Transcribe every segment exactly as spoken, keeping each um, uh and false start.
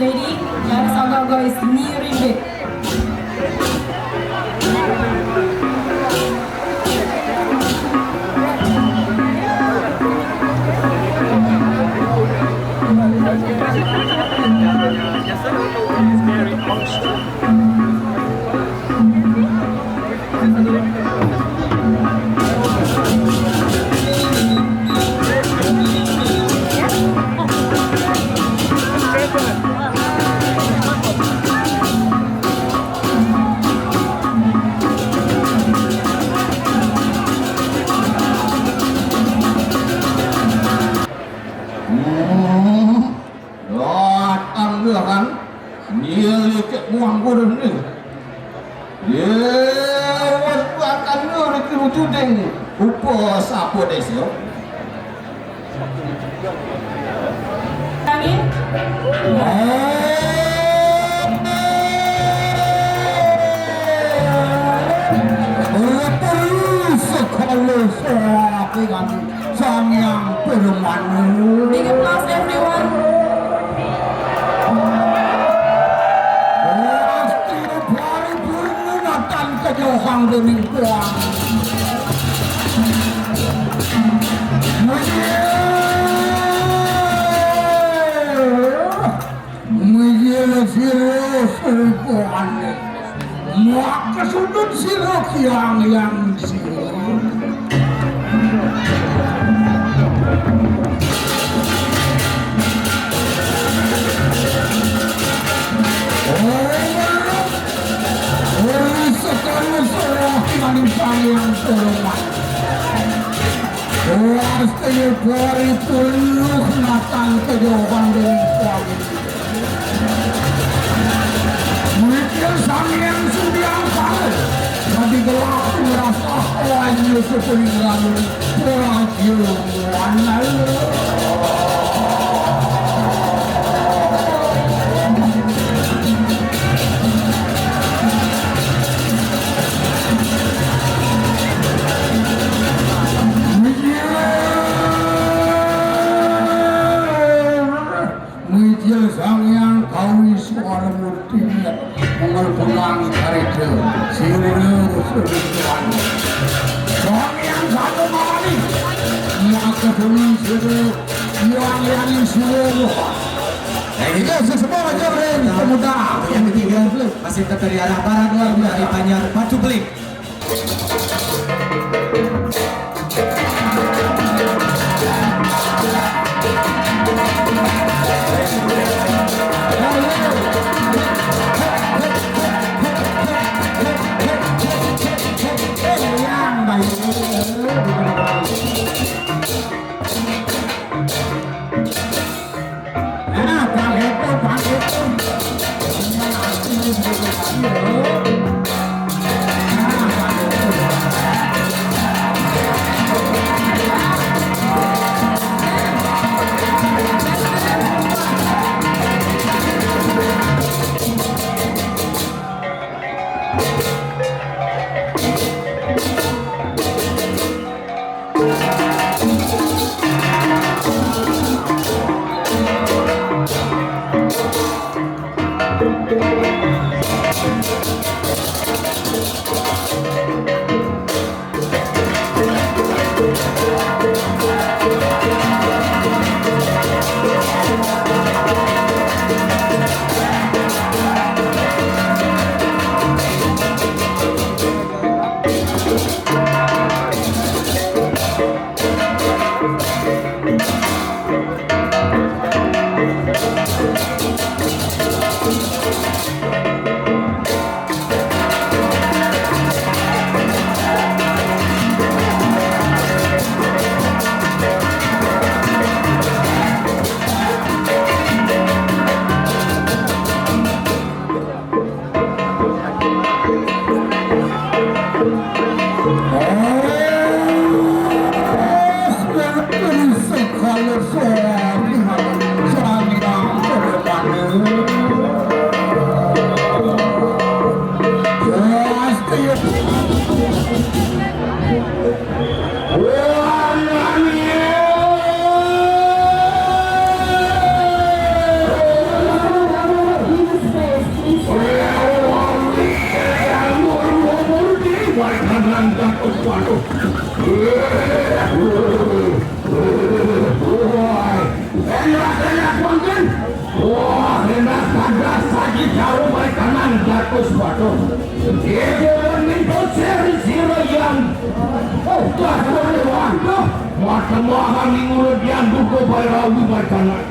Ready? Yang sangka guys, ni ringgit. Hmm, datang dia kan? Dia lekek buang bodoh ni. Ye, wan buatan nur ki wujuding upa sapa desa. Kami. Oh, perlu sekali suara kami. Sang Hyang Parmana. Big applause, everyone. Pasti paripurna natan kajohang dening Tuhan. Mijil sira sungkuhane. Muak kesundut sira Hyang Hyang sira. Ora sekali salah maning Sang Hyang Soroman. Wastine pori puluh natan kajohang dening Swami. Mikir Sang Hyang Sudiang Kala, dadi gelap ngrasa wanyu sepeninggalan Praja Wanala. Mijil Sang Hyang Kawiswara Murti, mengel pengang karya sira suruhan. Sang Hyang Satu Mawali, maka dengan sira yang yang suruh. Nah, ini kan semua aja, Ren, pemuda. Yang ketiga, masih tetap di arah barat, luar biasa, dari Banjar Batu Beling. Karo mari kanan jatuh sepatu. Dia minta seri sira yang. Oh, dah boleh waduh. Macam orang ning urut yang buku bayar rawi mari kanan.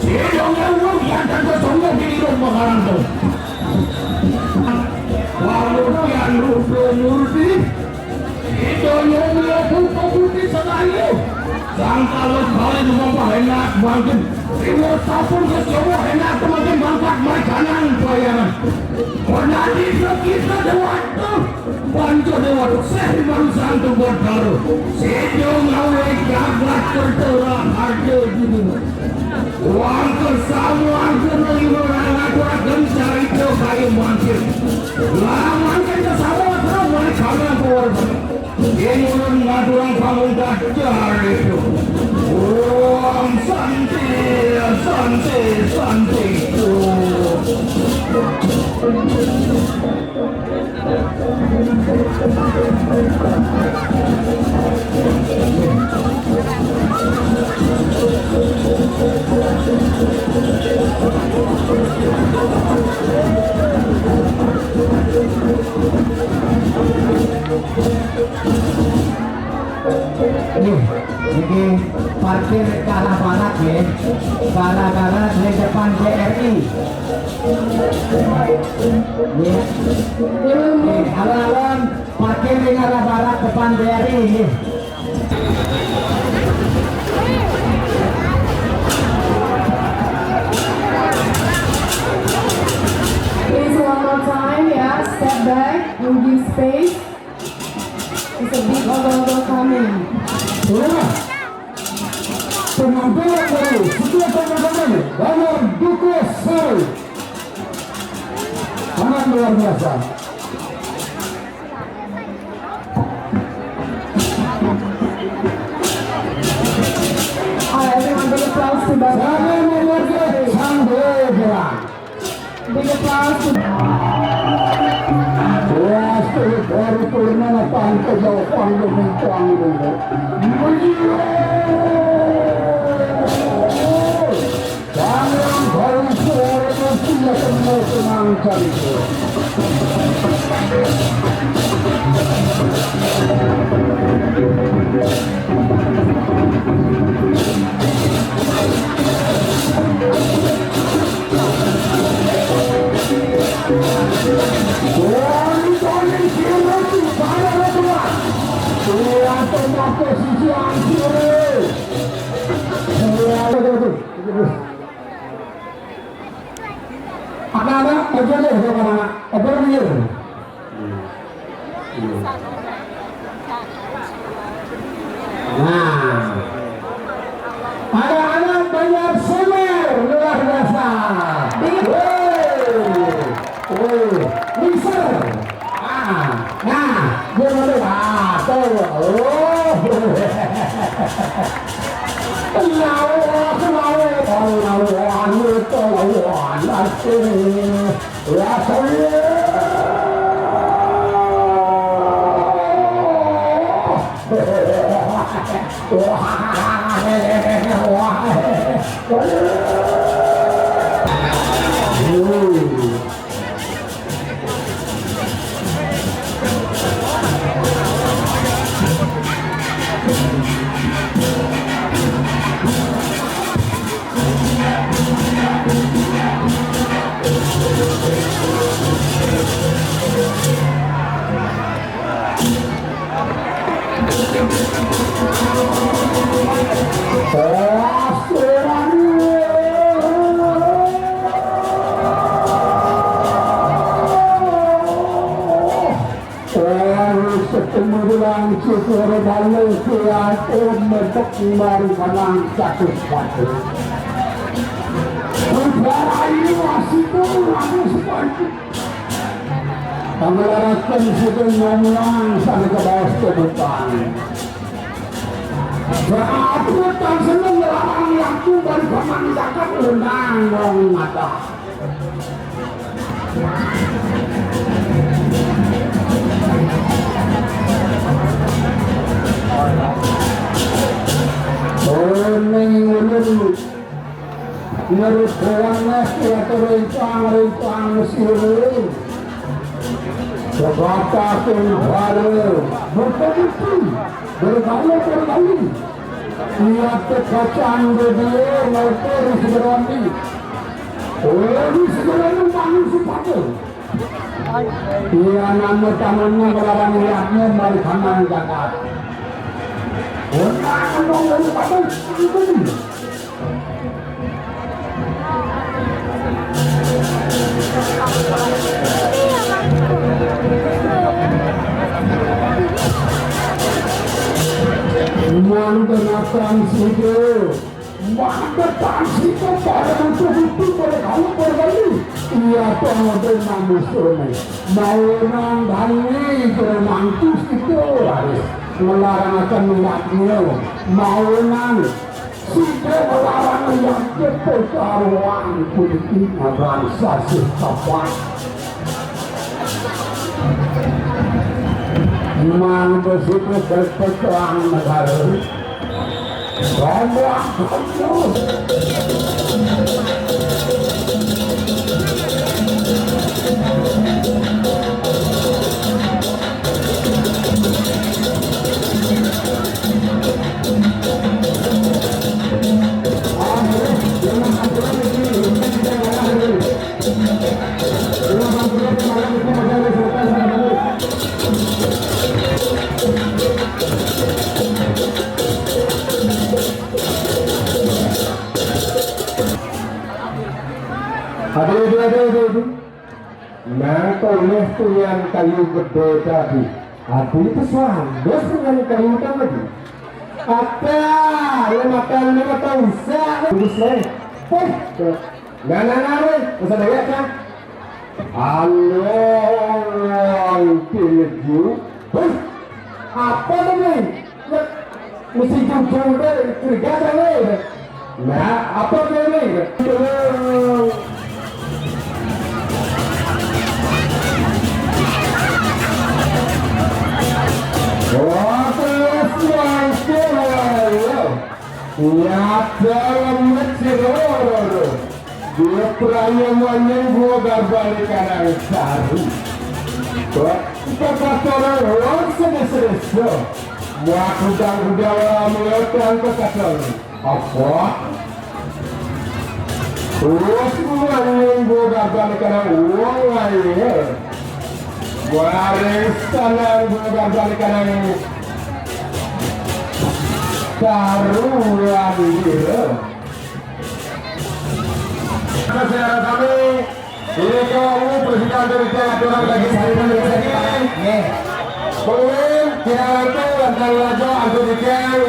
Sira yang urut yang tentu semua di rumah orang tu. Walau yang rupa murti. Ito yung mlebu pabudi selayu. Sang kalih-kalih mongko enak mangkin. Riwo sampun kecoba enak mangkin mangkat maikanang bayangan. Menadi kita dewata. Panca dewata seh marusan tubuh daru. Sejong awet jagat tertera harga dunia. Wong kesamu angkana lima orang aku akan carita kaya mangkin. Lah mangkin kesamu terus mari kawan keluar. Yen ulun ngaturang pamungkas jar itu. Om Santi, Santi, Santi. Nih, ini parkir ke arah barat ya. Gara-gara di depan B R I. Nih. Nih, alon-alon parkir di arah barat depan B R I nih. Please, one more time, yeah, step back and give space. It's a big ogo-ogo coming. Inilah penampilan dari setia teman-teman Banjar Dukuh Sari. Sangat luar biasa. Alright, everyone, big applause to Banjar. Saya mau menghargai Sang Dewa. Big applause to Wah, baru turun apa angka jauh panggung panggung. Jangan baru suara itu tidak mau tenang cari. Ada-ada, ojo deh, ojo mana. Ojo deh. Nah. Ada anak Banjar Semer, luar biasa. Woi. Woi. Mixer. Ah. Nah, dia ngomong, ah, tuh. Oh. Kenal, kenal, kenal, kenal, kenal, kenal. Orang sekemudian syukur balik ke atur medek mari kanang satu-satu. Udara ini masih kurang seperti. Panglaraskan sudah ngomong sampai ke bawah kebutuhan. Berarti tak seneng ngelarang waktu dari paman zakat undang orang mata. Kuning ulun. Menurut kawan mas, ya, terentang-rentang mesir. Sebatas baru, berkompetisi, bergaul, bergaul. Ia terkacang dia, motor seberani. Oleh seberani manusia pakai. Iya, nama tamannya melarang lihatnya, mari kanan jagat. Orang ngomong dari pakai, itu dia. Mantap, Bang Sido. Mantap, Bang Sido. Pada musuh itu, pada kamu, pada kami. Iya, Bang Odin, Bang Musuh ini. Mau nang Bali, kira mangkus itu, harus melarang akan niatnya. Mau nang Sida melarang yang kepecaruan kulit bangsa sih tepat. Mang besi berpecaruan negara. Rombong terus. Aduh, aduh, aduh, aduh, aduh. Nang toleh tu yang kayu gede tadi. Aku itu suandos dengan kayu tadi. Apa? Lu makan, lu makan usah. Bagus, leh. Weh. Nah, nah, nah, weh. Masa daya kah? Halo, Wang Pineju. Hah? Apa tadi? Mesti jujur deh, curiga saya. Nah, apa dia ini? Wah, terus yang kira. Nyata lemet si Roro. Dia peraya manyang gua garbani kanang saru. Kok kita pacaran orang sedih-sedih so. Buat udang-udang lama yang kekacauan. Apa? Terus manyang gua garbani kanang uang lain. Waring sanang gua garbani kanang saruan dira. Saudara kami, ini kau presiden dari aturan bagi saya rezeki. Nggih. Pengumuman, tidak lantung, lantang raja, antuk dikiang,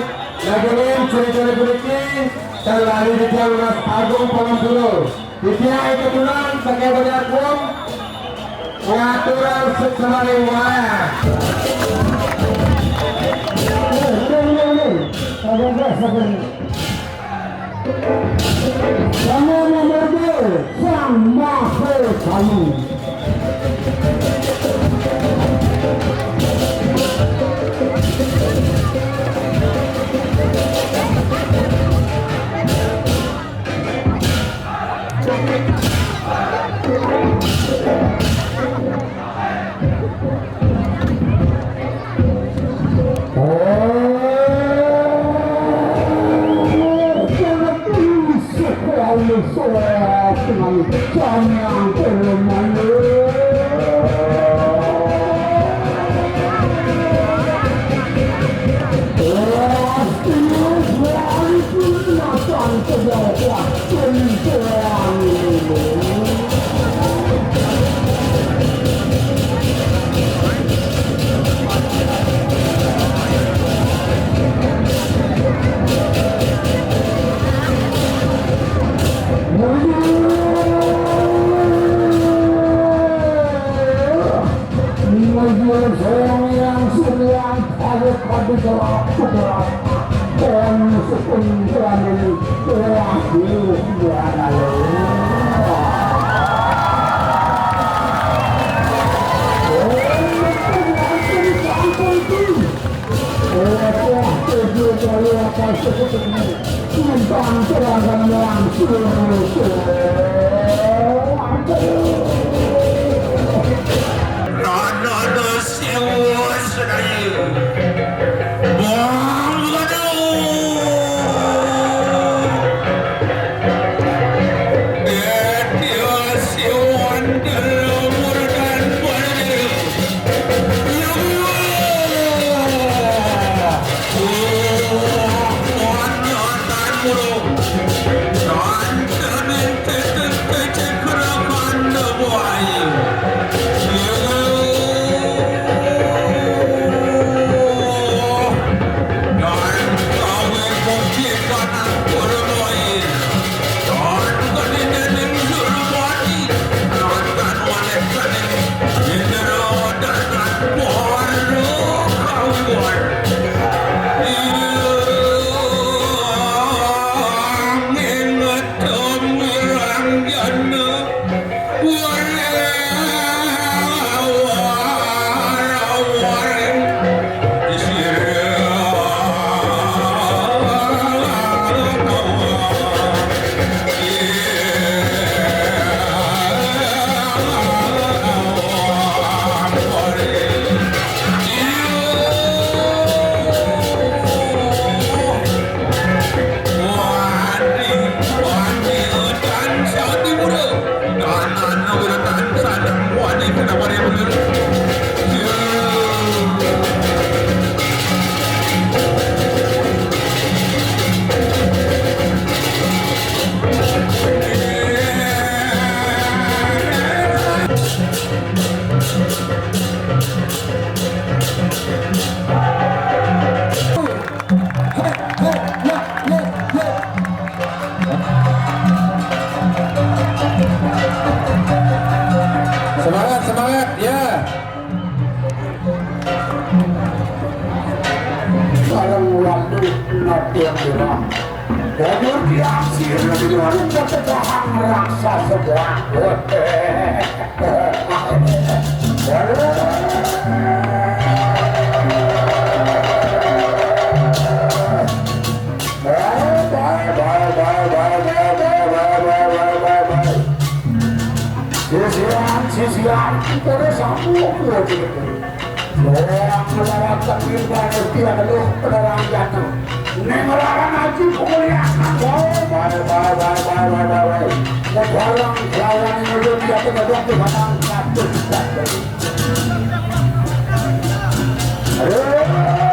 lagi ciri-ciri beriki, terlari dikiang Mas Agung Pangampura. Dikiang kebetulan, pakai banyak uang, ngaturan sesemaning wayah. Ada gas, ada gas. Sama nomor dua, sama sekali. Semangat, semangat, ya. Bareng waduh, nanti yang bilang. Kemudian sirna diwarung ketebahan raksasa belaku. Sisian, sisian, kita udah sambung, udah gitu. Orang melawat takbir banyak dia, lu penerang jatuh. Neng orang ngaji pemuliakan. Bye, bye, bye, bye. Neng orang lawan yang udah dia tuh, udah tuh, batang jatuh, jatuh. Aduh.